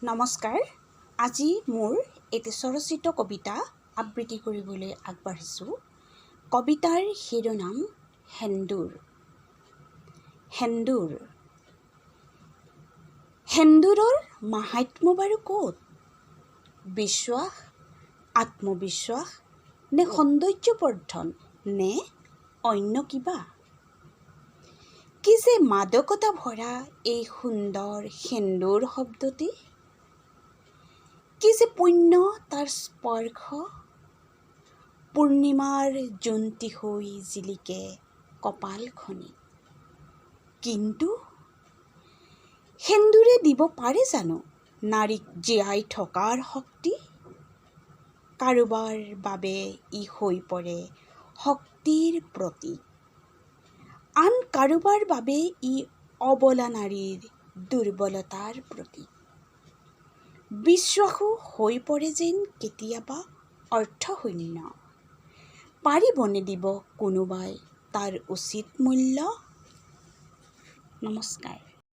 নমস্কাৰ। আজি মোৰ এটি স্বৰচিত কবিতা আবৃত্তি কৰিবলৈ আগবাঢ়িছোঁ। কবিতাৰ শিৰোনাম সেন্দূৰ। সেন্দূৰ, সেন্দূৰৰ মাহাত্ম্য বাৰু ক'ত? বিশ্বাস, আত্মবিশ্বাস নে সৌন্দৰ্যবৰ্ধন নে অন্য কিবা? কি যে মাদকতা ভৰা এই সুন্দৰ সেন্দূৰ শব্দটি! কি যে পুণ্য তাৰ স্পৰ্শ! পূৰ্ণিমাৰ জোনটি হৈ জিলিকে কপালখনিত। কিন্তু সেন্দূৰে দিব পাৰে জানো নাৰীক জীয়াই থকাৰ শক্তি? কাৰোবাৰ বাবে ই হৈ পৰে শক্তিৰ প্ৰতীক, আন কাৰোবাৰ বাবে ই অবলা নাৰীৰ দুৰ্বলতাৰ প্ৰতীক। বিশ্বাসো হৈ পৰে যেন কেতিয়াবা অৰ্থশূন্য। পাৰিবনে দিব কোনোবাই তাৰ উচিত মূল্য? নমস্কাৰ।